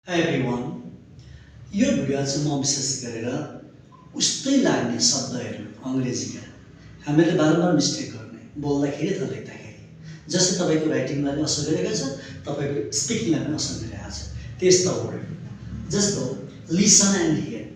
Hi everyone. यो video चाहिँ म विशेष गरेर उस्तै लाग्ने शब्दहरू अङ्ग्रेजीका हामीले बारम्बार मिस्टेक गर्ने बोल्दाखेरि त लेख्दाखेरि जस्तै तपाईको राइटिङलाई पनि असर गरेको छ तपाईको स्पिकिङलाई पनि असर गरिरहेको छ त्यस्ता वर्ड जस्तो लिसन एन्ड हियर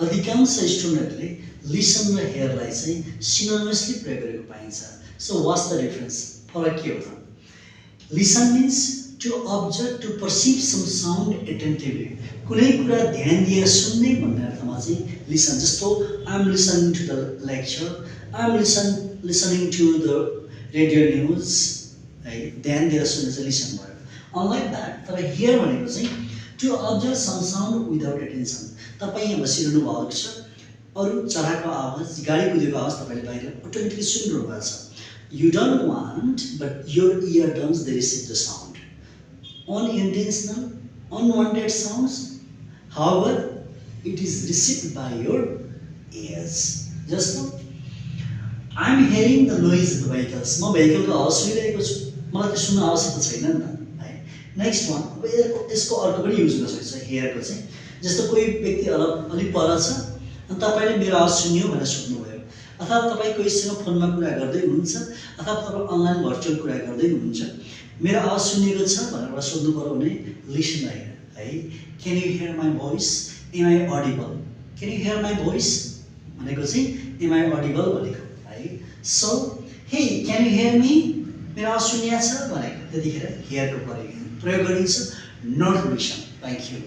अधिकांश स्टुडेन्टले लिसन र हियरलाई चाहिँ सिनोनिमसली प्रयोग गरेको पाइन्छ सो वाट्स द डिफरेन्स फरक के हो त listen means to observe to perceive some sound attentively कुनै कुरा ध्यान दिएर सुन्ने भन्ने अर्थमा चाहिँ लिसन जस्तो I am listening to the lecture I am listening to the radio news है ध्यान दिएर सुन्ने चाहिँ लिसन भयो unlike that तर हियर भनेको चाहिँ to observe some sound without attention तपाई यहाँ बसिरहनु भएको छ अरु चराको आवाज गाडी कुदेको आवाज तपाईले बाहिर अटोमेटिकली सुनिरहनु भएको छ you don't want but your eardrums they receive the sound unintentional, unwanted sounds. However, it is received by your ears. Just now, I am hearing the noise of the vehicles. म vehicle को आवाज सुनिरहेको छु मलाई त सुन्न आवश्यकता छैन नि त है नेक्स्ट वान अब यसको अर्को पनि युज गर्न सक्छ हेयरको चाहिँ जस्तो कोही व्यक्ति अलि पर छ अनि तपाईले मेरो आवाज सुन्यो भनेर सोध्नुभयो अथवा तपाई कोहीसँग फोनमा कुरा गर्दै हुनुहुन्छ अथवा तपाई अनलाइन भर्चुअल कुरा गर्दै हुनुहुन्छ मेरो आवाज सुनिएको छ भनेर सोध्नु पर्यो भने लिसन है can you hear my voice am I audible can you hear my voice भनेको चाहिँ एम आई अडिबल भनेको है सो हे क्यान यु हियर मी मेरो आवाज सुनिएको छ भनेको त्यतिखेर हियरको प्रयोग गरिन्छ नट लिसन थ्याङ्क यू